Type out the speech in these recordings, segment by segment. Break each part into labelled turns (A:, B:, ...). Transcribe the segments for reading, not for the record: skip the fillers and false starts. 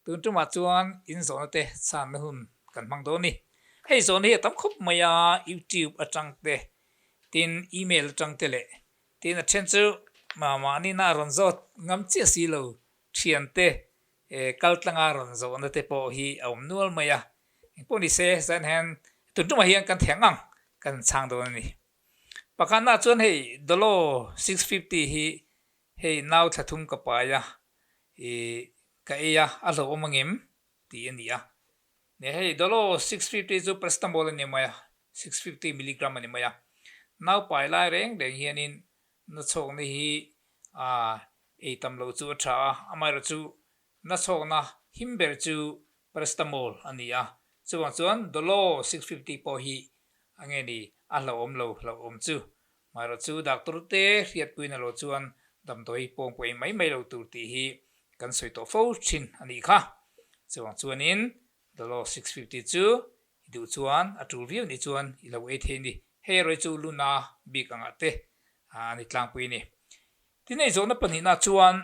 A: Tun tumah chuan in zawhna te chhanna hun kan hmang dawn ni. Hei zawhna hi a tam khawp mai a, YouTube atang te, tin email atang te leh tin a then chu mahni na rawn zawt ngam chiah si lo thian te kal tlanga rawn zawhna te pawh hi a awm nual mai a. Engpawh ni se zan hian tun tumah hian kan theng ang kan chhang dawn a ni. Pakhatna chuan hei Dolo 650 hi hei nau thla thum ka pai a, ih ka ei a, a hlauhawm angem tih a ni a. Nia hei Dolo 650 chu paracetamol a ni mai a, 650 milligram a ni mai a. Nau pai lai reng reng hianin nachhawkna hi ah ei tam loh chu a tha a, amaherawhchu nachhawkna him ber chu Paracetamol a ni a, chuvang chuan Dolo 650 pawh hi a nge ni a hlauhawm lo hlauhawm chu. Maherawh chu doctor te hriatpuina lo chuan damdawi pawng pawh ei mai mai lo tur tih hi kan sawi tawh fo thin a nih kha. Chuvang chuanin Dolo 650 chu i duh chuan a tul viau nih chuan i lo ei thei a ni. Hei erawh chu luna bik angah te a ni tlangpui a ni. Tin hei zawhna pahnihna chuan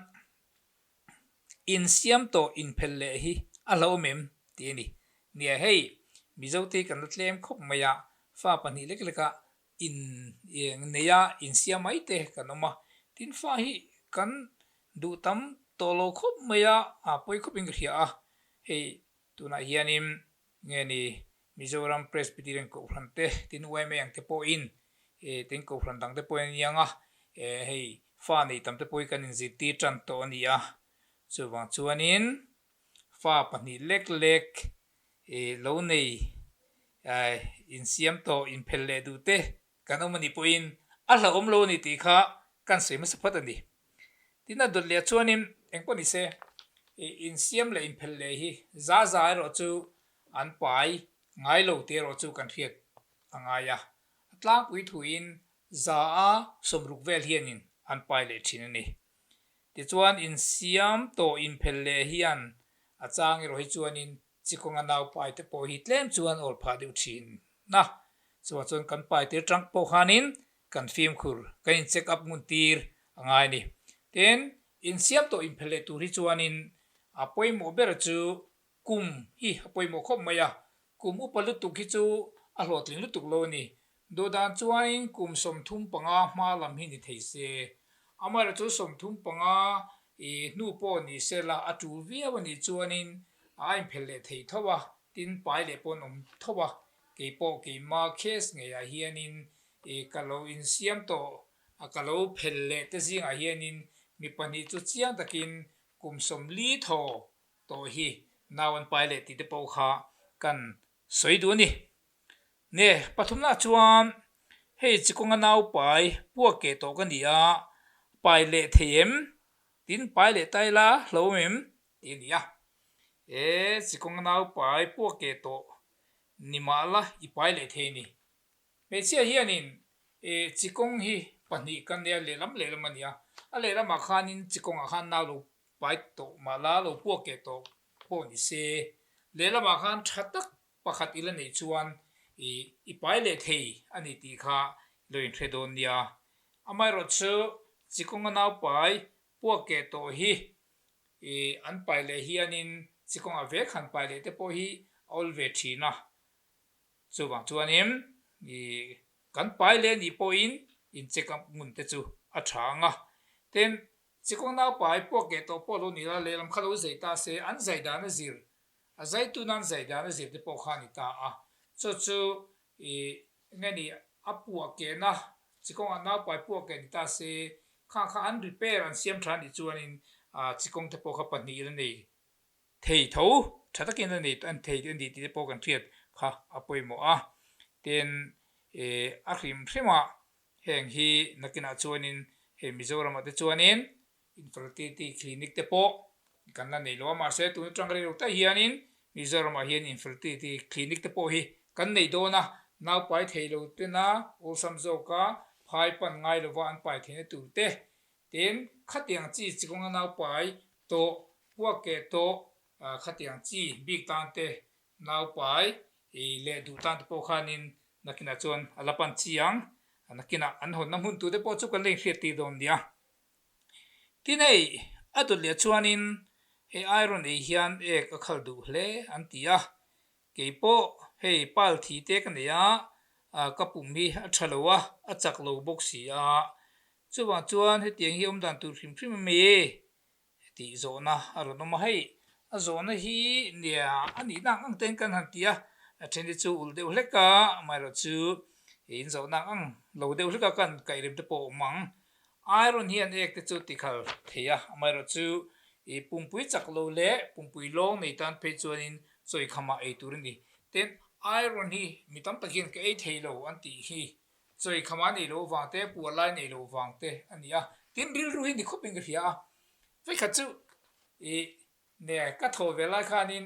A: Insiam tawh inphelh leh hi a hlauhawm em? tih a ni. Nia hei, Mizote hi kan la tlem khawp mai a, fa pahnih lek leka in nei a, insiam mai te kan awm a. Tin fa hi kan duh tam tawh lo khawp mai a, a pawi khawpin ka hria a. Hei tunah hianin Nge ni, Mizoram Presbyterian Kohhran te, tin yma ang te pawhin, tin Kohhran dang te pawhin an iang a, hei fa nei tam te pawh hi kan inzirtir tan tawh a ni a. Chuvang chuanin fa pahnih lek lek lo nei insiam tawh, inphel leh duh te kan awm a nih pawhin a hlauhawm lo a ni tih kha kan sawi hmasa phawt a ni. Tin a dawt leh chuanin engpawh ni se insiam leh inphelh leh hi za za erawh chu an pai ngai lo tih erawh chu kan hriat a ngai a. A tlangpui thuin za a sawmruk vel hianin an pai leh thin a ni. Tichuan insiam tawh inphelh leh hian a chang erawh hi chuanin Chikawnga nau pai te pawh hi tlem chuan awl phah deuh thin a, chuvang chuan kan pai tir tang pawh khanin kan fimkhur, kan in check up ngun tir a ngai a ni. Tin, insiam tawh inphelh leh tur hi chuanin a pawimawh ber chu kum hi a pawimawh khawp mai a, kum upa lutuk hi chu a hlawhtling lutuk lo a ni. Duhdan chuanin kum 35 hma lam hi ni thei se, amaherawhchu 35 i hnu pawh ni se la a tul viau a nih chuanin a inphelh leh thei tho a, tin pai leh pawh an awm tho a, keipawh keima case ngeiah hianin i ka lo insiam tawh a ka lo phelh leh te zingah hianin mi pahnih chu chiang takin kum 40 thaw tawh hi nau an pai leh tih te pawh kha kan sawi duh a ni. Ne, pathumna chuan hei chikawnga nau pai puak keh tawh ka ni a, pai leh thei em? Tin pai leh ta ila hlo em? Tih a ni a. E, chikawnga nau pai puak keh tawh ni mah la i pai leh thei ni. Hmeichhia hianin e chikawng hi pahnih kan nei a, lehlam lehlam a ni a. A lehlamah khanin chikawngah khan nau lo pai tawh mah la, lo puak keh tawh pawh ni se, lehlamah khan tha tak Pakhat i la neih chuan i i pai leh thei a ni tih kha lo inhre dawn nia. Amaherawhchu chikawnga nau pai puak keh tawh hi i an pai leh hianin chikawnga vek han pai leh te pawh hi a awl ve thin a. Chuvang chuanin i kan pai leh nih pawhin in check up ngun te chu a tha ang a. Tin, chikawng nau pai puak keh tawh pawh lo ni la, lehlam kha lo zai ta se an zai dan a zir A zaitu nan zai dan a zir te pawh kha a ni ta a. Chu chu i nge ni a puah kehna chikawngah naupai puah keh ni ta se, khang kha an repair an siam tha nih chuanin chikawng te pawh kha pahnih la nei thei tho, tha takin la nei an thei a ni tih te pawh kan hriat kha a pawimawh a. Tin i a hrim hrimah heng hi nakinah chuanin hei Mizoramah te chuanin Infertility clinic te pawh kan la nei lo a, mahse tun atang rei lo tak hianin Mizoramah hian infertility clinic te pawh hi kan nei dawn a, naupai thei lo tena awlsam zawka phai pan ngai lova an pai theihna tur te, tin khatiang chi chikawnga naupai tawh, puak keh tawh khatiang chi bik tan te naupai leh duh tan te pawh khanin nakinah chuan a la pan chi ang, nakinah an hawnna hmun tur te pawh chu kan la inhriattir dawn nia. Tin hei a dawt leh chuanin Hei iron ei hian ek a khal duh hle an ti a, kei pawh hei pal thi te ka nei a, ka pum hi a tha lo a, a chak lo bawk si a, chuvang chuan hetiang hi awm dan tur hrim hrim a mi tih zawhna a rawn awm a, hei a zawhna hi nia a nihna ang ang ten kan han ti a, a then te chu ulh deuh hlek a, amaherawh chu in zawhna ang ang lo deuh hlek a kan kaih rem te pawh a awm ang. Iron hian ek te chu tikhal thei a, amaherawh chu ih pumpui chak lo leh pumpui lawng nei tan phei chuanin chawi khamah ei tur a ni. Tin, iron hi mi tam tak hian ka ei thei lo an tih hi Chawi khama nei lo vang te, puar lai nei lo vang te a ni a. Tin, rilru hi ni khawpin ka hria a. Vekhat chu ih ne ka thaw ve lai khanin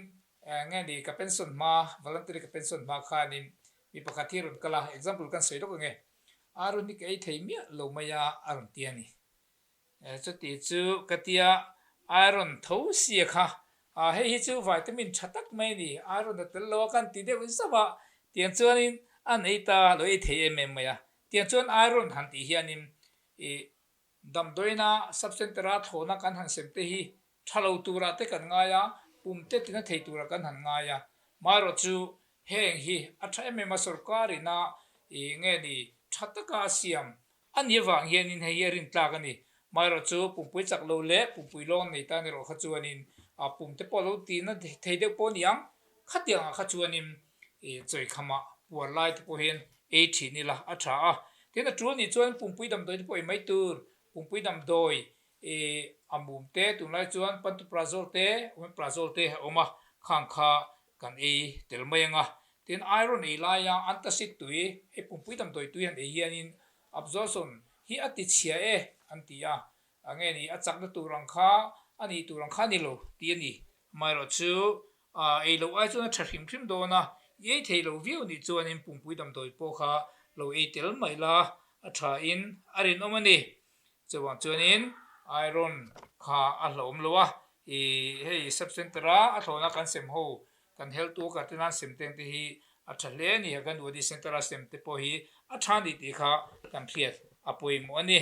A: nge ni ka pension hma, voluntary ka pension hma khanin mi pakhat hi a rawn kal a, example kan sawi lawk ange, Arun hi ka ei thei miah lo mai a a rawn ti a ni. Chuti chu ka tia iron tho sia kha hei hi chu vitamin tha tak mai a ni, iron a tel lo a kan ti deuh zauh a, tiang chuanin an ei ta lo ei thei em em mai a, tiang chuan iron han tih hianin ih damdawiina sub center a thlawhna kan han sem te hi tha lo turah te kan ngai a, pum te tina thei turah kan han ngai a, maherawh chu heng hi a tha em em a sorkar ina ih nge ni tha taka a siam A ni avang hianin hei hi a rin tlak a ni. Maherawh chu pumpui chak lo leh pumpui lawng nei tan erawh kha chuanin a pum te pawh lo tihna thei deuh pawh a ni ang. Khatiangah kha chuanin chawi khamah puar lai te pawh hian ei thin ila a tha a. Tin a tul nih chuan pumpui damdawi te pawh ei mai tur. Pumpui damdawi a mum te tunlai chuan pantoprazole te omeprazole te a awm a, khang kha kan ei tel mai ang a. Tin, iron ei laia antacid tui, hei pumpui damdawi tui han ei hianin absorption hi a ti chhia e an ti a, a nge ni a chakna tur ang kha a nih tur ang kha a ni lo tih a ni. Amaherawh chu ei loh ai chuan a tha hrim hrim dawn a, i ei thei lo viau nih chuanin pumpui damdawi pawh kha lo ei tel mai la a tha in a rinawm a ni. Chuvang chuanin iron kha a hlauhawm lo a, ih hei sub center a a thlawhna kan sem ho kan health worker te nan sem teng te hi a tha hle a ni a, kan wadi center a sem te pawh hi a tha a ni tih kha kan hriat a pawimawh a ni.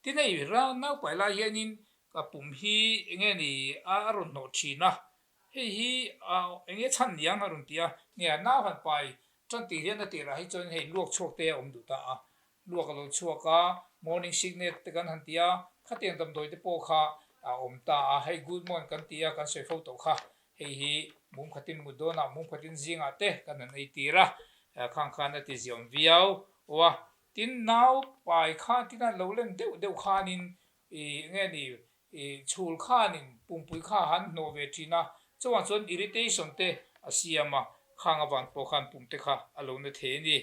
A: Tin hei naupai lai hianin ka pum hi enge ni a rawn hnawh thin a, hei hi enge chhan niang a rawn ti a, nge a nau han pai tan tih hian a tirah hi chuan hei luak chhuak te a awm duh ta a, Luak a lo chhuak a, morning sickness te kan han ti a, khatiang damdawi te pawh kha a awm ta a, hei good morn kan ti a, kan sawi fo tawh kha, hei hi mum khatin mut dawnah mum khatin zingah te kan han ei tir a, khang khan a ti ziawm viau aw a, tin nau pai khan tin a lo len deuh deuh khanin ih nge ni Ih chhul khanin pumpui kha han hnawh ve thin a, chuvang chuan irritation te a siam a, khang avan pawh khan pum te kha a lo na thei a ni.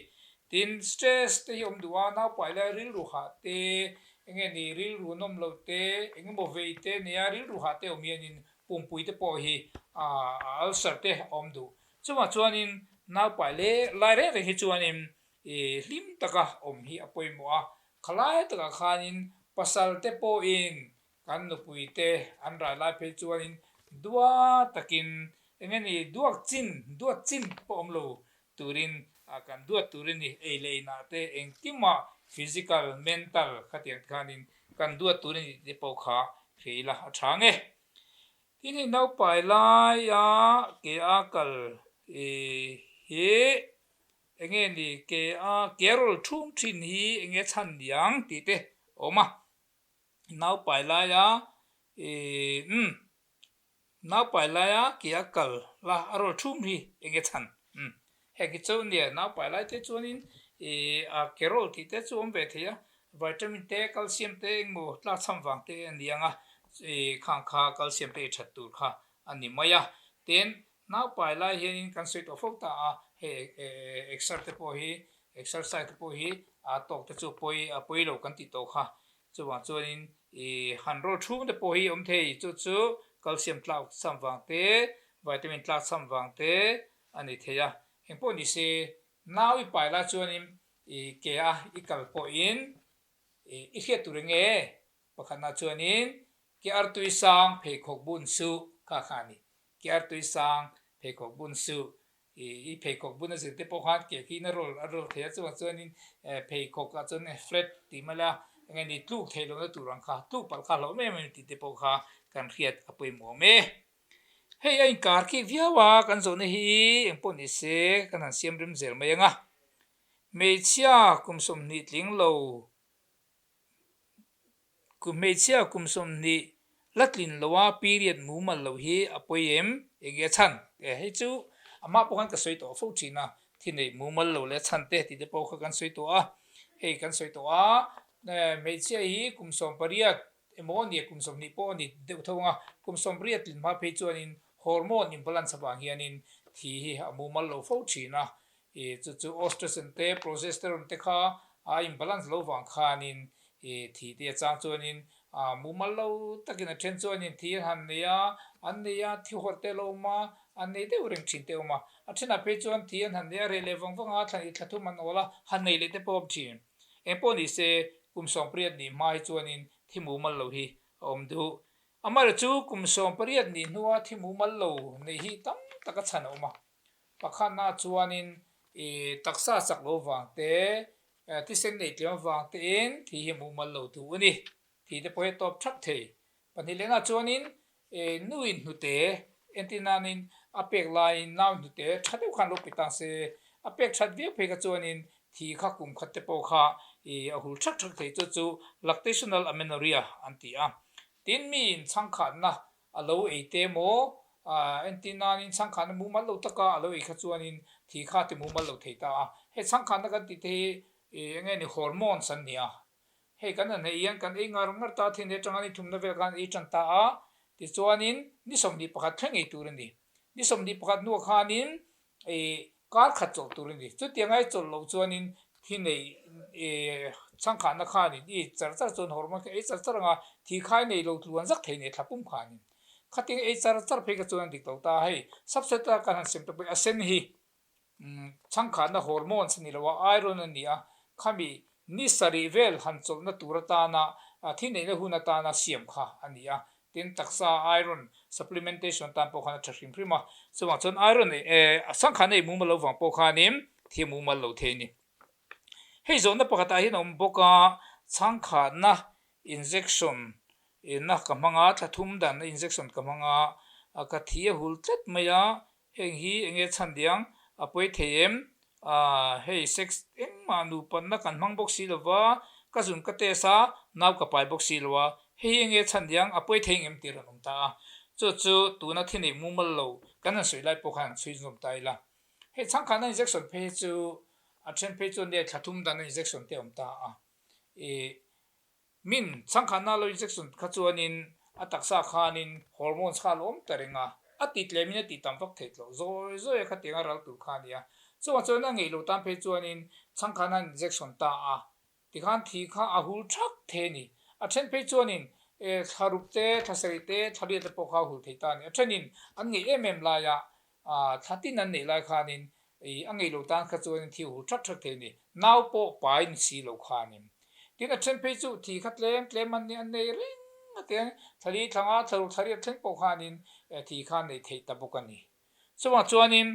A: Tin, stress te hi awm duh a, naupai lai rilru hah te, enge ni rilru nawm loh te, engemaw vei te nia rilru hah te awm hianin pumpui te pawh hi a ulcer te a awm duh. Chuvang chuanin naupai lai reng reng hi chuanin ih hlim taka awm hi a pawimawh a, Khalai takah khanin pasal te pawhin kan nupui te an rai lai phei chuanin duat takin eng nge ni duak chin duat chin pawh awm lo turin kan duat tur a ni. Ei leh inah te engkimah physical, mental khatiang te khanin kan duat tur a ni tih te pawh kha hria ila a tha nge. Tin hei naupai laia ke a kal hi Enge ni ke a carol thum thin hi enge chhan niang tih te a awm a, naupai laia ih umm naupai laia ke a kal la a rawl thum hi enge chhan umm heng hi chu nia naupai lai te chuanin ih a carol tih te chu awm ve thei a, vitamin te calcium te engmaw tlakchham vang te a ni ang a ih khang kha calcium te ei that tur kha a ni mai a, tin Naupai lai hianin kan sawi tawh fo ta a, hei exer te pawh hi, exercise te pawh hi a tawk te chu pawi a pawi lo kan tih tawh kha. Chuvang chuanin ih han roll chhung te pawh hi awm thei, chu chu calcium tlak cham vang te, vitamin tlak cham vang te a ni thei a. Engpawh ni se, nau i pai lai chuanin ih ke a i kal pawhin ih i hriat tur eng nge? Pakhatna chuanin ke artui sang pheikhawk bun suh kha kha a ni. Ke artui sang pheikhawk bun suh i pheikhawk bun a zir te pawh khan ke khi in a roll a roll thei a chuvang chuanin pheikhawk ah chuan flat tih mai la eng nge ni tluk theih lohna tur ang kha tluk palh kha hlauh em em tih te pawh kha kan hriat a pawimawh awm e. Hei a inkar khik viau a, kan zawhna hi engpawh ni se kan han siam rem zel mai ang a. Hmeichhia kum 20 tling lo Kum hmeichhia kum 20 la tlin lo a period mumal lo hi a pawi em? Enge a chhan? E hei chu amah pawh khan ka sawi tawh fo thin a, thi neih mumal lo leh a chhan te tih te pawh kha kan sawi tawh a, hei kan sawi tawh a, hmeichhia hi kum 18 emaw a nia kum 20 pawh a ni deuh tho ang a, kum 18 tlin hma phei chuanin hormone imbalance avang hianin thi hi a mumal lo fo thin a, I chu chu oestrogen te progesterone te kha a in balance lo vang khanin i thi te a chang chuanin a mumal lo takin a then chuanin thi an han nei a, an nei a, thi hawrh te a lo awm a, an nei deuh reng thin te a awm a. A thenah phei chuan thi an han nei a, reh leh vang vang a, thlan i thla thum an awl a, han nei leh te pawh a awm thin. Engpawh ni se, kum 18 nih hma hi chuanin thi mumal lo hi a awm duh. Amaherawhchu chu kum 18 nih hnua thi mumal lo neih hi tam tak a chhan a awm a. Pakhatna chuanin i taksa chak lo vang te, thisen nei tlem avang tein thi hi mumal lo duh a ni. Thi te pawh hi a tawp thak thei. Pahnih lehna chuanin nuin hnute entir nanin a pek laiin nau hnute tha deuh khan lo pe ta se, a pek that viau phei kha chuanin thi kha kum khat te pawh kha a hul thak thak thei chu chu lactational amenorrhea an ti a. Tin miin chhangkhatna A lo ei te maw? Entir nanin chhangkhanna mumal lo taka a lo ei kha chuanin thi kha ti mumal lo thei ta a. Hei chhangkhanna kan tih te hi eng nge ni hormones an ni a. Hei kan han hei hian kan ei ngar ngar ta thin atanga ni thumna vel khan ei tan ta a. Tichuanin ni 21 thleng ei tur a ni. Ni 21 hnuah khanin I kar khat chawlh tur a ni. Chutiang ai chawlh loh chuanin thi nei chhangkhanna khanin i char char chuan hormone kha ei char char anga thi khai nei lo tluan zak thei nei thla pum khanin khatin ei char char phei kha chuan a dik lo ta. Hei subset a kan han sem ta pawh a sen hi chhangkhanna hormones a ni lo a, iron a ni a, khami Ni sarih vel han chawlhna tur atana thi neihna hun atana siam kha a ni a, tin taksa iron supplementation atan pawh khan a tha hrim hrim a, chuvang chuan iron ei a sangkhan ei mumal lo vang pawh khanin thi a mumal lo thei a ni. Hei zawhna pakhatah hian a awm bawk a, chhangkhatna injection na ka hmang a, thla thum danna injection ka hmang a, ka thi a hul tlat mai a, Heng hi enge chhan diang a pawi thei em? Aah hei sex engmah nupanna kan hmang bawk si lova, ka zun ka test a, nau ka pai bawk si lo a, hei hi enge chhan diang a pawi thei ngem tih rawn awm ta a. Chu chu tuna thi neih mumal lo kan han sawi lai pawh khan han chhui zawm ta ila. Hei chhangkhanna injection phei hi chu a then phei chuan nia thla thum dana injection te a awm ta a. Ih Min chhangkhanna lo injection kha chuanin a taksa khanin hormones kha a lo awm ta reng a, a ti tlemin a tih tam vak theih tawh zawi zawi a khatiang a ral tur kha a ni a. Chuvang chuan a ngeih loh tan phei chuanin chhangkhanna an injection ta a, tikhan thi kha a hul thak thei a ni. A then phei chuanin thla ruk te, thla sarih te, thla riat te pawh kha a hul thei ta a ni. A thenin an ngeih em em laia Thla tin an neih lai khanin i a ngeih lo tan kha chuanin thi hul thak thak thei a ni. Nau pawh pai ni si lo khanin. Tin a then phei chu thi kha tlem tlem an an nei reng a tiang thla li thla nga thla ruk thla riat thleng pawh khanin thi kha an nei theih ta bawk a ni. Chuvang chuanin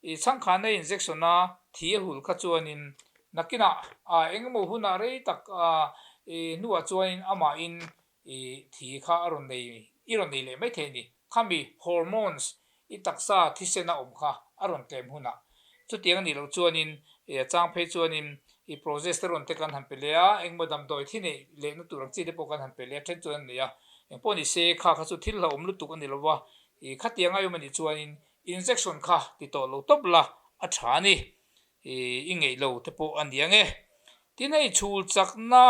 A: i chhangkhanna injection a thi a hul kha chuanin nakinah eng emaw hunah rei tak i hnuah chuanin amahin I thi kha a rawn nei, i rawn nei leh mai thei a ni. Khami hormones i taksa thisen a awm kha a rawn tlem hunah. Chutiang a nih loh chuanin i a chang phei chuanin i progesterone te kan han pe leh a, engmaw damdawi thi neih lehna tur ang chi te pawh kan han pe leh a, then chuan an nei a. Engpawh ni se kha kha chu thil hlauhawm lutuk a ni lo va, i khatiang a awm a nih chuanin injection kha ti tawh lo tawp la a tha a ni. I i ngeih lo te pawh a ni ang e. Tin hei chhul chakna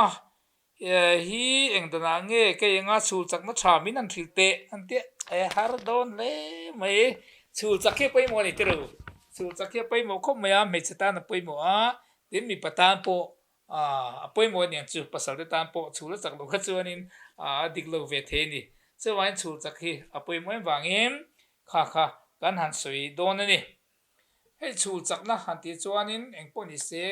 A: Hi eng danah nge kei anga chhul chakna tha min han hrilh teh an tia e har dawn hle mai. Chhul chak hi a pawimawh a ni tiro. Chhul chak hi a pawimawh khawp mai a, hmeichhe tan a pawimawh a, tin mipa tan pawh a pawimawh a niang chu pasal te tan pawh chhul a chak loh kha chuanin a dik lo ve thei a ni. Chuvangin chhul chak hi a pawimawh em vangin kha kha kan han sawi dawn a ni. Hei chhul chakna han tih chuanin engpawh ni se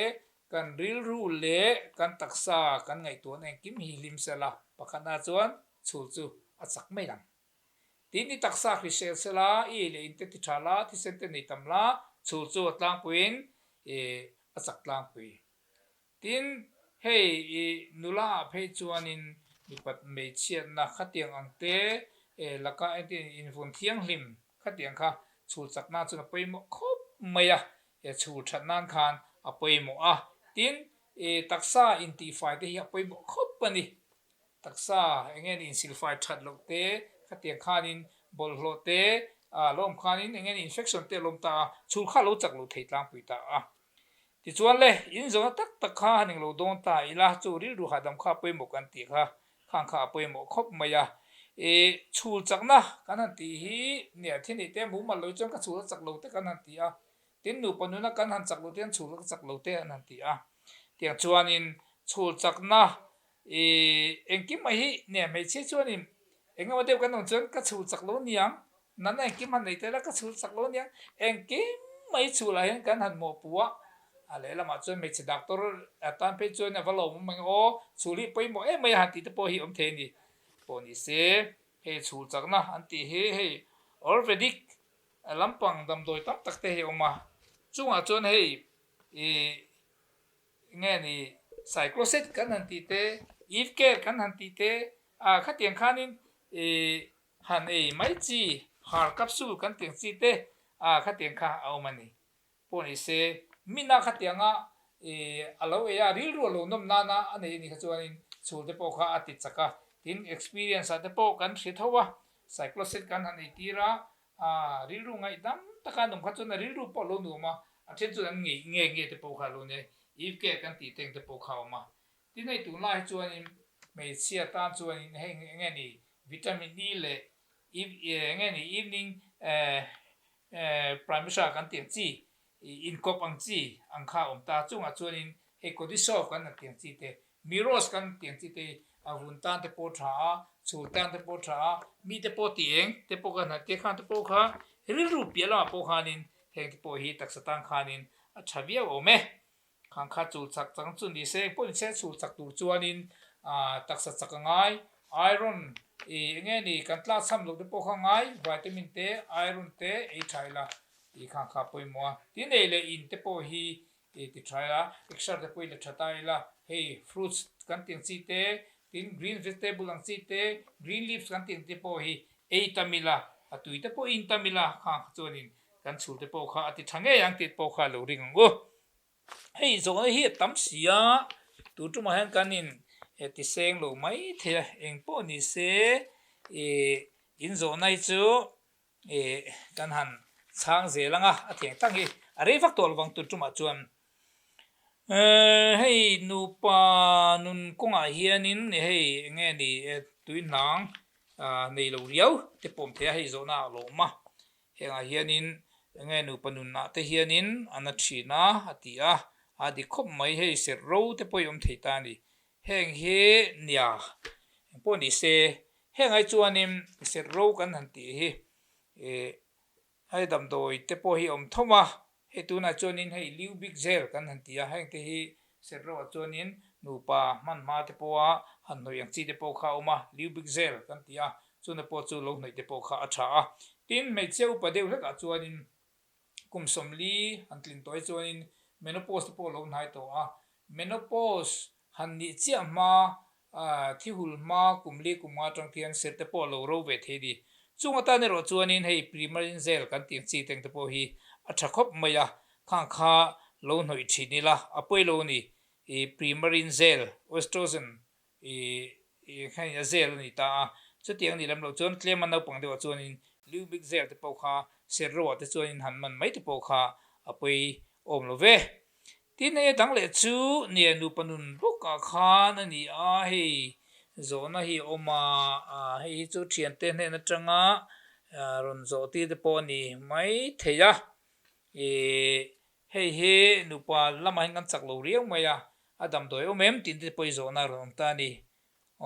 A: kan rilru leh kan taksa kan ngaihtuahna engkim hi hlim sela pakhatna chuan chhul chu a chak mai ang. Tin i taksa hrisel sela, i ei leh inte ti tha la, thisen te nei tam la, chhul chu a tlangpuiin a chak tlangpui. Tin, hei i nula ah phei chuanin mipat hmeichhiatna khatiang ang te. Laka entir invun thianghlim khatiang kha chhul chak nan chuan a pawimawh khawp mai a, chhul that nan khan a pawimawh a. Tin, taksa intihfai te hi a pawimawh khawp a ni. Taksa eng nge ni insilfai that loh te khatiang khanin bawlhhlawh te a lo awm khanin eng nge ni infection te a lo awm ta a, chhul kha a lo chak lo thei tlangpui ta a. Tichuan le, in zawhna tak tak kha han englo dawn ta ila, chu rilru hahdam kha a pawimawh kan tih kha, khang kha a pawimawh khawp mai a. I chhul chakna kan han tih hi nia thi neih te mumal lo chuan ka chhul a chak lo te kan han ti a, tin nupa nuna kan han chak lo te hian chhul ka chak lo te an han ti a. Tiang chuanin chhul chakna I engkim mai hi nia hmeichhia chuanin eng emaw deuh kan awm chuan ka chhul chak lo niang, natna engkim han nei tel a ka chhul chak lo niang, engkim mai chhulah hian kan han mawhpuh a, a lehlamah chuan hmeichhe doctor atan phei chuan a va lawm awm ang aw, chhul hi pawimawh em mai a han tih te pawh hi awm thei a ni. Pawh ni se hei chhul chakna an tih hi hei Ayurvedic lampang damdawi tam tak te hi a awm a, chungah chuan hei i Nge ni Cycloset kan han tih te, Eve Care kan han tih te, ah khatiang khanin ih han ei mai chi, har capsule kan tih ang chi te, ah khatiang kha a awm a ni. Pawh ni se, mina khatianga ih a lo ei a, rilru a lo nawm nana a nei a nih kha chuanin chhul te pawh kha a ti chak a, tin experience ah te pawh kan hre tho a, Cycloset kan han ei tir a, A rilru ngaihdam taka an awm kha chuan a rilru pawh a lo nuam a, a then chuan an ngeih nge nge te pawh kha a lo nia, Eve Care kan tih teng te pawh kha a awm a. Tin hei tunlai hi chuanin hmeichhia tan chuanin hei eng nge ni vitamin E leh Eve eng nge ni evening primary kan tih ang chi Inkawp ang chi ang kha a awm ta. Chungah chuanin hei Kodisov kan han tih ang chi te, Miros kan tih ang chi te hi a vun tan te pawh tha a, chhul tan te pawh tha a, mi te pawh tih eng te pawh kan han tih khan te pawh kha rilru piah lamah pawh khanin heng te pawh hi taksa tan khanin a tha viau awm e. Khang kha chul chak chang chu ni se, engpawh ni se chul chak tur chuanin taksa chak a ngai, iron ih eng nge ni kan tlak cham loh te pawh kha ngai, vitamin te, iron te ei tha ila tih khang kha a pawimawh a. Tin ei leh in te pawh hi ti tha ila, exer te pawh i la tha ta ila, hei fruits kan tih ang chi te, tin green vegetable ang chi te, green leaves kan tih ang te pawh hi ei tam ila, a tui te pawh in tam ila khang kha chuanin kan chhul te pawh kha a ti tha ngei ang tih pawh kha a lo ring ang u. Hei zawhna hi a tam si a, tun tumah hian kan in ti seng lo mai thei a, eng pawh ni se ih in zawhna hi chu ih kan han chhang zel ang a, a theng tak hi a rei vak tawh lovang tun tumah chuan. Hei nupa nun kawngah hianin hei eng nge ni tui hnang nei lo riau te pawh awm thei a, hei zawhna a lawm a. Hengah hianin enge nupa nunah te hianin a na thin a, a ti a, a dik khawp mai hei serh ro te pawh i awm thei ta a ni. Heng hi nia eng pawh ni se, heng ai chuanin serh ro kan han tih hi ih hei damdawi te pawh hi a awm thawm a, Hei tunah chuanin hei Liu Bik Zel kan han ti a, hengte hi Serroah chuanin nupa hman hma te pawha han hnawih ang chi te pawh kha a awm a, Liu Bik Zel kan ti a, chuna pawh chu lo hnawih te pawh kha a tha a. Tin, hmeichhia upa deuh hlekah chuanin kum 40 han tlin tawh hi chuanin menopause te pawh a lo hnai tawh a, menopause Han nih chiah hma, thi hul hma kum li kum nga atang khian serh te pawh a lo ro ve thei ni. Chung atan erawh chuanin hei Primarin zel kan tih ang chi teng te pawh hi a tha khawp mai a, khang kha lo hnawih thin ila a pawi lo a ni. I Primarin zel, oestrogen, i hei a zel a ni ta a, chutiang nih lam loh chuan tlema naupang deuhah chuanin Lubic zel te pawh kha serh roah te chuanin han man mai te pawh kha a pawi awm lo ve. Tin hei a dang leh chu nia nupa nun bawkah khan a ni a, hei zawhna hi a awm a, hei hi chu thiante hnen atanga rawn zawh tir te pawh a ni mai thei a, ih hei hi nupa lamah hian kan chak lo riau mai a, a damdawi awm em tih te pawh hi zawhna a rawn awm ta a ni.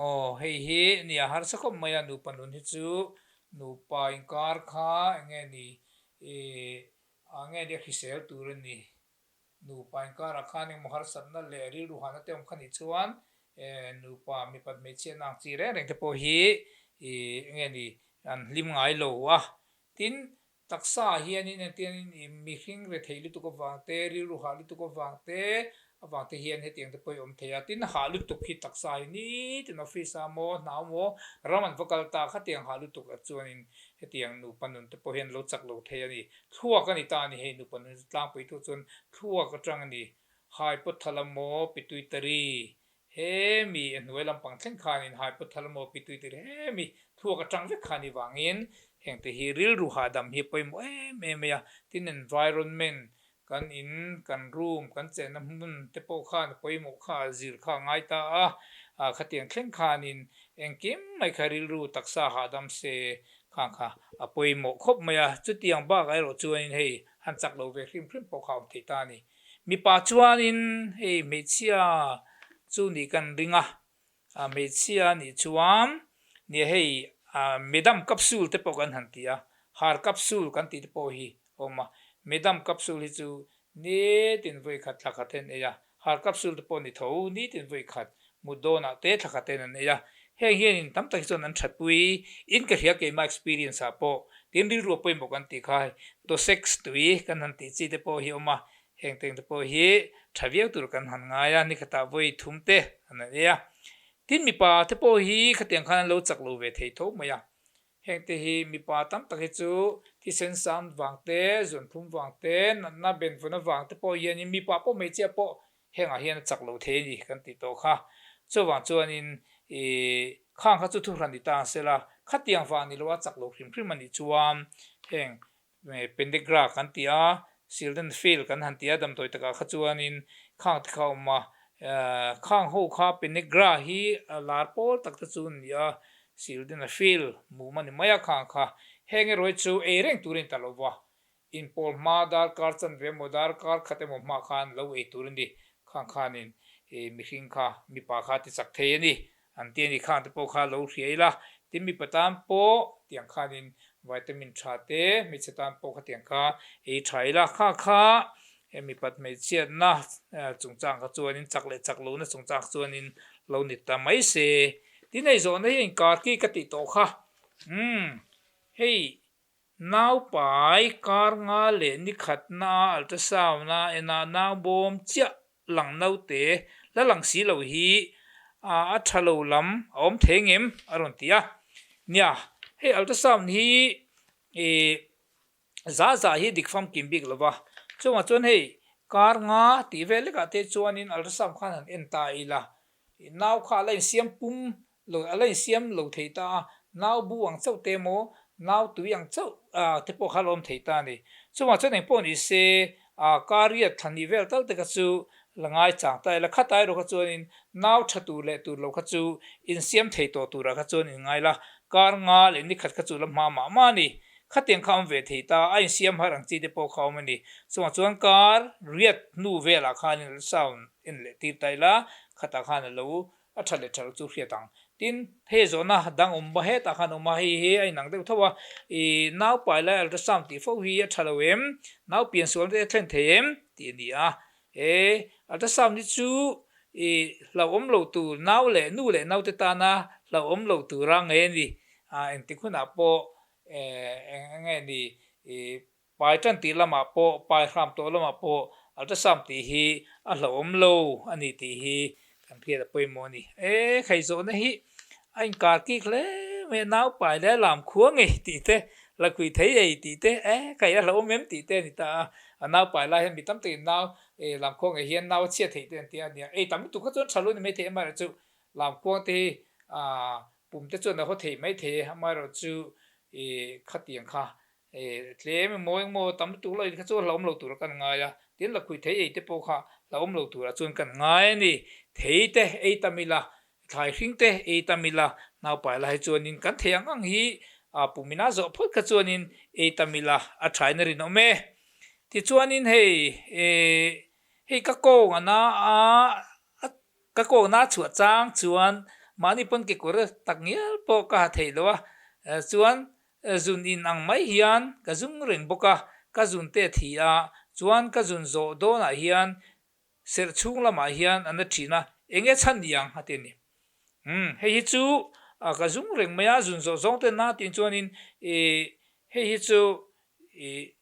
A: Aw hei hi nia harsa khawp mai a, nupa nun hi chu nupa inkar kha eng nge ni ih nge ni a hrisel tur a ni. Nupa inkarah khan engmaw harsatna leh rilru hahna te awm kha nih chuan nupa mipat hmeichhia na ang chi reng reng te pawh hi eng nge ni an hlim ngai lo a. Tin, taksa ah hianin engtiangin mihring rethei lutuk avang te, rilru hah lutuk avang te, Avang te hian hetiang te pawh hi awm thei a, tin hah lutuk hi taksa hi nitin office a maw hnau maw ram an va kal ta khatiang hah lutuk ah chuanin hetiang nupa nun te pawh hian lo chak lo thei a ni. Thluak a ni ta a ni hei nupa nun chu tlangpui thu chuan thluak atang a ni. Hypothalamo pituitary hemi a hnuai lampang thleng khanin hypothalamo pituitary hemi thluak atang vek kha a ni vangin hengte hi rilru hahdam hi a pawimawh em em mai a, tin environment Kan in, kan room, kan chenna hmun te pawh khan a pawimawh kha a zir kha a ngai ta a, khatiang thleng khanin engkim mai kha rilru taksa hahdam se khang kha a pawimawh khawp mai a, chutiang bakah erawh chuanin hei han chak lo ve hrim hrim pawh kha a awm thei ta a ni. Mipa chuanin hei hmeichhia chu nih kan ring a, hmeichhia nih chuan nia hei medam capsule te pawh kan han ti a, har capsule kan tih te pawh hi awm a, medam capsule hi chu nitin vawi khat thla khat hian ei a, har capsule te pawh ni tho nitin vawi khat mut dawnah te thla khat hian an ei a, heng hianin tam tak hi chuan an thatpui in ka hria keimah experience ah pawh tin rilru a pawimawh kan tih kha hei dosex tui kan han tih chi te pawh hi a awm a, heng teng te pawh hi tha viau tur kan han ngai a, nikhatah vawi thum te an han ei a, tin mipa te pawh hi khatiang khan an lo chak lo ve thei tho mai a. Hengte hi mipa tam tak hi chu thisen sam vang te, zuanthum vang te, natna benvawna vang te pawh hianin mipa pawh hmeichhia pawh hengah hian a chak lo thei a ni kan tih tawh kha. Chuvang chuanin ih khang kha chu thuhran ni ta ang sela, khatiang vang ni loa chak lo hrim hrim a nih chuan heng Pendegra kan ti a, Sildenafil kan han ti a, damdawi takah kha chuanin khang te kha a awm a, khang ho kha Penegra hi lar pawl tak te chu an ni a, Sildenafil mum a ni mai a khang kha. Heng erawh hi chu ei reng tur a ni ta lo va, inpawl hma darkar chanve emaw darkar khat emaw hma khan lo ei tur a ni, khang khanin mihring kha mipa kha ti chak thei a ni. An ti a ni khang te pawh kha lo hria ila, tin mipa tan pawh tiang khanin vitamin tha te, hmeichhe tan pawh khatiang kha ei tha ila, kha kha he mipat hmeichhiatna chungchang kha chuanin chak leh chak lohna chungchang kha chuanin lo ni ta mai se. Tin hei zawhna hi a inkar ki ka tih tawh kha, umm hei Naupai kar nga leh ni khatna ultrasound a ena nau bawm chiah lang naute la lang si lo hi a tha lo lam a awm thei ngem a rawn ti a. Nia, hei ultrasound hi ih za za hi dik famkim bik lo va, chungah chuan hei kar nga tih vel lekah te chuanin ultrasound khan han en ta ila Nau kha a la insiam pum lo, a la insiam lo thei ta a, nau bu ang chauh te emaw, nau tui ang chauh te pawh kha a la awm thei ta a ni. Chuvang chuan engpawh ni se, kariat thla hnih vel tal te kha chu la ngai chang ta ila, khat erawh kha chuanin nau tha tur leh tur lo kha chu insiam thei tawh turah kha chuan inngai la, kar nga leh ni khat kha chu la hma mah mah a ni. Khatiang kha a awm ve thei ta, a insiam har ang chi te pawh kha a awm a ni. Chuvang chuan kar riat hnu velah khanin ultrasound en leh tir ta ila, khatah khan a lo a tha leh tha lo chu hriat ang. Tin, hei zawhna dang awm ba hetah khan awm a, hei hi a inang deuh tho a, ih nau pai lai ultrasound tih fo hi a tha lo em, nau pian sual te a thlen thei em tih a ni a. He ultrasound hi chu ih hlauhawm lo tur nau leh nu leh naute tana hlauhawm lo tura ngei a ni. Ah engtik hunah pawh eng eng nge ni ih pai tan tih lamah pawh pai hram tawh lamah pawh ultrasound tih hi a hlauhawm lo a ni tih hi kan hriat a pawimawh a ni. E khai zawhna hi a inkar kik hle mai a, nau pai leh a lam khua ngei tih te, lakhuih thei ei tih te, e khai a hlauhawm em tih te a ni ta a, a nau pai lai hian mi tam takin nau lam khua ngei hian nau a chhiat theih te an ti a nia, ei tam lutuk kha chuan tha lo ni maithei amaherawhchu lam khuang te hi Pum te chuan a haw theih mai thei e, amaherawhchu ih khatiang kha ih tlem emaw engmaw tam lutuk lo in kha chu hlauhawm lo tura kan ngai a, tin lakhuih thei ei te pawh kha hlauhawm lo turah chuan kan ngai a ni. Thei te ei tam ila, thlai hring te ei tam ila, naupai lai chuanin kan thei ang ang hi pum ina zawh phawt kha chuanin ei tam ila a thain a rinawm e. Tichuanin hei ih hei ka kawng a na a, a Ka kawkna a chhuah chang chuan mahni pawn kekawr tak ngial pawh ka ha theih lo a, chuan zun in ang mai hian ka zung reng bawk a, ka zun te a thi a, chuan ka zun zawh dawnah hian serh chhung lamah hian a na thin a, eng nge chhan ni ang a ti a ni. Umm hei hi chu ka zung reng mai a, zun zawh zawng te na tih chuanin ih hei hi chu ih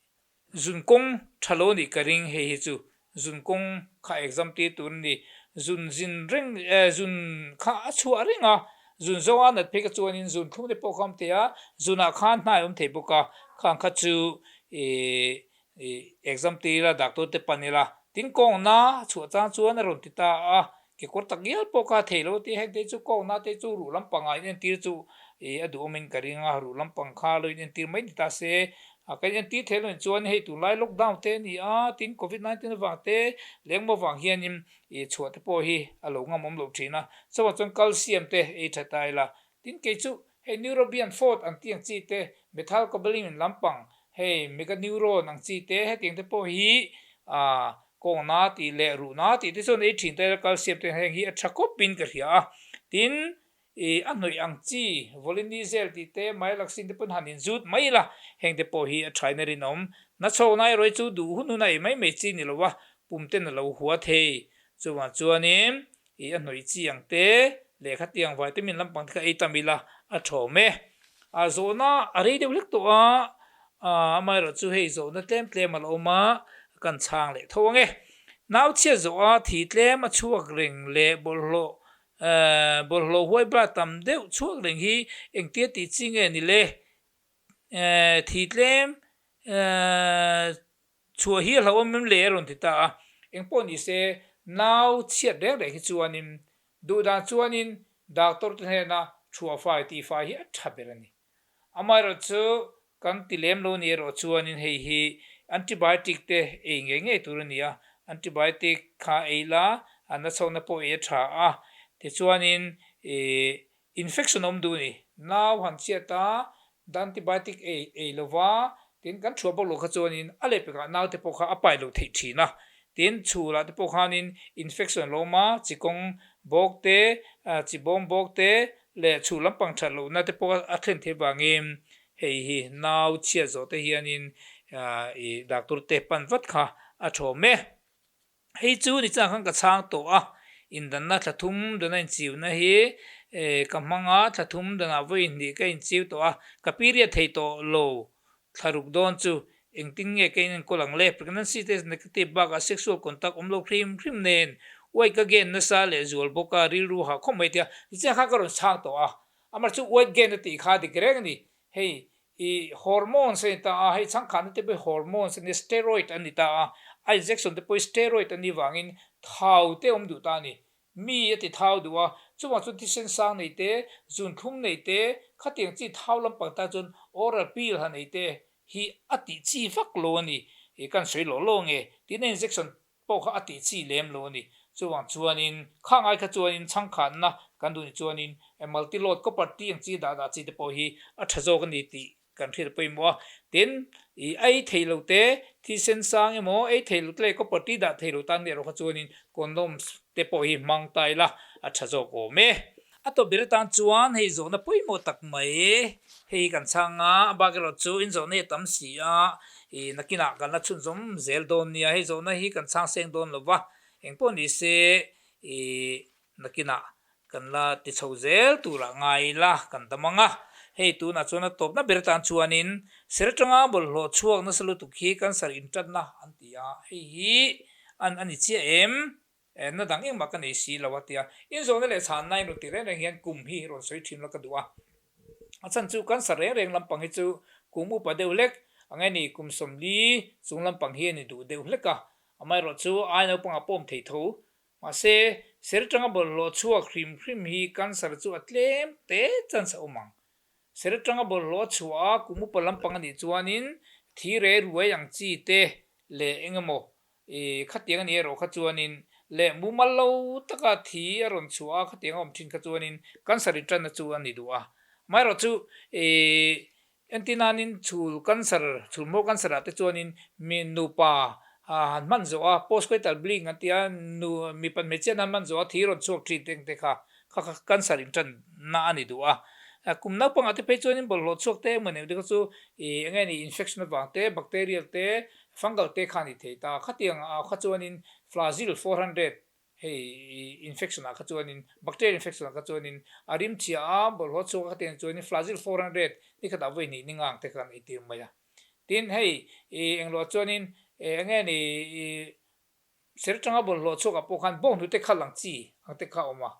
A: Zun kawng tha lo nih ka ring hei hi chu. Zun kawng kha exam tir tur a ni. Zun zin reng eh zun kha a chhuah reng a, zun zawng a nat phei kha chuanin zun thlum te pawh kha awm thei a, zunah khan hnai awm thei bawk a, khang kha chu ih ih exam tir ila doctor te pan ila tin kawngna a chhuah chang chuan a rawn ti ta a, Kekawr tak ngial pawh kha thei lo tih heng te chu kawngna te chu ruh lampangah in entir chu ih a duhawmin ka ring a, ruh lampang kha lo in entir mai ni ta se. A kan entir thei lo in chuan hei tunlai lockdown te a ni a, tin covid 19 avang te lengmaw vang hianin ih chhuah te pawh hi a lo ngam awm loh thin a, chuvang chuan calcium te ei tha ta ila Tin kei chu hei Neurobian Fort ang tih ang chi te, Methylcobalamin lampang, hei Meganeuron ang chi te, hetiang te pawh hi aah kawngna tih leh ruhna tih te chuan ei thin ta ila calcium te heng hi a tha khawpin ka hria a. Tin ih a hnawih ang chi Volinizel tih te, Mylaxin te pawn han inzut mai ila heng te pawh hi a thain a rinawm. Nachhawkna erawh hi chu duh hun hun a ei mai mai chi ni lo a, pum ten a lo hua thei. Chuvang chuanin I a hnawih chi ang te, lehkha tiang vitamin lampang te kha ei tam ila a thawm e. A zawhna a rei deuh hlek tawh a, amaherawh chu hei zawhna tlem tlem a la awm a, kan chhang leh tho ang e. Nau chhiat zawh a thi tlem a chhuak reng leh bawlhhlawh bawlhhlawh huai bra tam deuh chhuak reng hi engtia tih chi nge ni le? Thi tlem Chhuah hi a hlauhawm em le a rawn ti ta a, engpawh ni se nau chhiat reng reng hi chuanin duh dan chuanin doctor te hnena chhuah fai tih fai hi a tha ber a ni. Amaherawh chu kan ti lem lo ni erawh chuanin hei hi antibiotic te ei ngei ngei tur a ni a, antibiotic kha ei la a nachhawkna pawh ei a tha a, tichuanin ih Infection awm duh ni. Nau han chhiat a, antibiotic ei ei lova, tin kan thuah bawk loh kha chuanin a lehpekah naute pawh kha a pai loh theih thin a. Tin chhulah te pawh khanin infection a lo awm a, chi kawng bawk te, chi bawm bawk te leh chhu lampang that lohna te pawh a thlen theih vangin hei hi nau chhiat zawh te hianin ih doctor te pan vat kha a thawm e. Hei chu ni chang khan ka chhang tawh a, indanna thla thum dana inchiuna hi ka hmang a, thla thum danah vawi hnih ka inchiu tawh a, ka period thei tawh lo thla ruk dawn chu engtin nge ka inenkawl ang le? Pregnancy test negative bakah sexual contact awm lo hrim hrim nen uai ka gain nasa leh zual bawk a, rilru hah khawp mai tia ni chang khan ka rawn chhang tawh a, amah chu weight gain a tih kha dik reng a ni, hei I hormones a ni ta a, hei chhangkhanna te pawh hi hormones a ni, steroid a ni ta a, a injection te pawh hi steroid a nih vangin thau te awm duh ta a ni. Mi a ti thau duh a, chuvang chuan thisen sang nei te, zunthlum nei te, khatiang chi thau lampang tan chuan oral pill han ei te hi a tih chi vak lo a ni, i kan sawi lawh lawh nge, tin a injection pawh kha a tih chi lem lo a ni. Chuvang chuanin khang ai kha chuanin chhangkhanna kan duh ni chuanin multi load copper T ang chi dah dah chi te pawh hi a tha zawk a ni tih kan hriat pawimawh a. Tin, i ei thei lo te, thisen sang emaw ei thei lo te leh copper T dah thei lo tan erawh kha chuanin condoms te pawh hi hmang ta ila a tha zawk awm e. A tawp ber atan chuan hei zawhna pawimawh tak mai hei hi kan chhang a, a bak erawh chu in zawhna hi a tam si a, ih nakinah kan la chhunzawm zel dawn nia, hei zawhna hi kan chhang seng dawn lo va, engpawh ni se ih nakinah kan la ti chho zel turah ngai ila kan dam ang a, hei tunah chuan a tawpna ber atan chuanin ser atanga bawlhhlawh chhuak nasa lutuk hi cancer intanna an ti a, hei hi an a ni chiah em? Na dang engmah ka nei si lo a tia. Inzawhna leh chhanna in rawn ti reng reng hian kum hi rawn sawi thin la ka duh a. A chhan chu cancer reng reng lampang hi chu kum upa deuh hlek ang e ni, kum 40 chung lampang hi a ni duh deuh hlek a. Amaherawh chu ai naupangah pawh awm thei tho. Mahse, ser atanga bawlhhlawh chhuak hrim hrim hi cancer chu a tlem te chance a awm ang. Ser atanga bawlhhlawh a chhuah a, kum upa lampang a nih chuanin thi re ruai ang chi te leh engemaw I khatiang a ni erawh kha chuanin leh mumal lo taka thi a rawn chhuah a, khatiang a awm thin kha chuanin cancer i tanna chu a ni duh a. Amaherawh chu i entinanin chhul cancer, chhul hmawr cancer ah te chuanin mi nupa han hman zawh a, postcoital bleeding an ti a, nu mipa hmeichhia an han hman zawh a thi rawn chhuak thin te ang te kha kha kha cancer in tanna a ni duh a. Kum naupangah te phei chuanin bawlhhlawh chhuak te engemaw nei te kha chu i enge ni infection avang te, bacterial te, Fungal te kha a ni thei ta. Khatiang ah kha chuanin Flagyl 400 hei infection ah kha chuanin bacterial infection ah kha chuanin a rim chhia a, bawlhhlawh chhuak a khatiang chuanin Flagyl 400 ni khatah vawi hnih ni ngang te kha kan eitir mai a. Tin hei i englo ah chuanin enge ni i. Ser atanga bawlhhlawh chhuakah pawh khan bawnghnute kha lang chi ang te kha a awm a,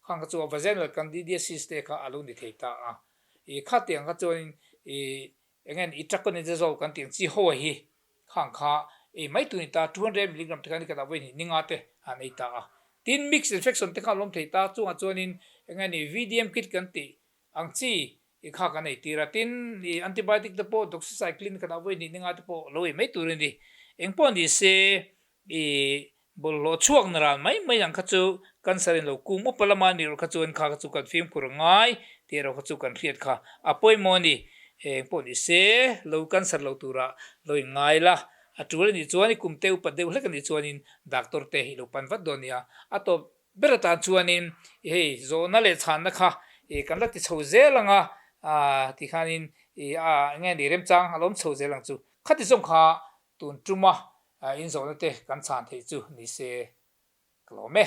A: khang kha chu a vaginal candidiasis te kha a lo ni thei ta a. I khatiang kha chuanin i eng nge ni itraconazole kan tih ang chi ho a hi khang kha ei mai tur a ni ta, 200 milligram te kha ni khatah vawi hnih ninga te an ei ta a. Tin, mixed infection te kha a lawm thei ta, chungah chuanin eng nge ni VDM kit kan tih ang chi i kha kan ei tir a, tin i antibiotic te pawh doxycycline khatah vawi hnih ninga te pawh lo ei mai tur a ni. Engpawh ni se i bawlhhlawh chhuak na ral mai mai ang kha chu cancer in lo kum upa lama a nih erawh kha chuan kha kha chu kan fimkhur a ngai tih erawh kha chu kan hriat kha a pawimawh a ni. Engpawh ni se lo cancer lo turah lo in ngai la, a tul a nih chuan i kum te upat deuh hlek a nih chuanin doctor te i lo pan vat dawn nia. A tawp Ber atan chuanin i hei zawhna leh chhanna kha i kan la ti chho zel ang a, ti khanin i a eng nge ni remchang a lawm chho zel ang chu. Khati zawng kha tun tuma in zawhna te kan chhan theih chu ni se ka lawm e.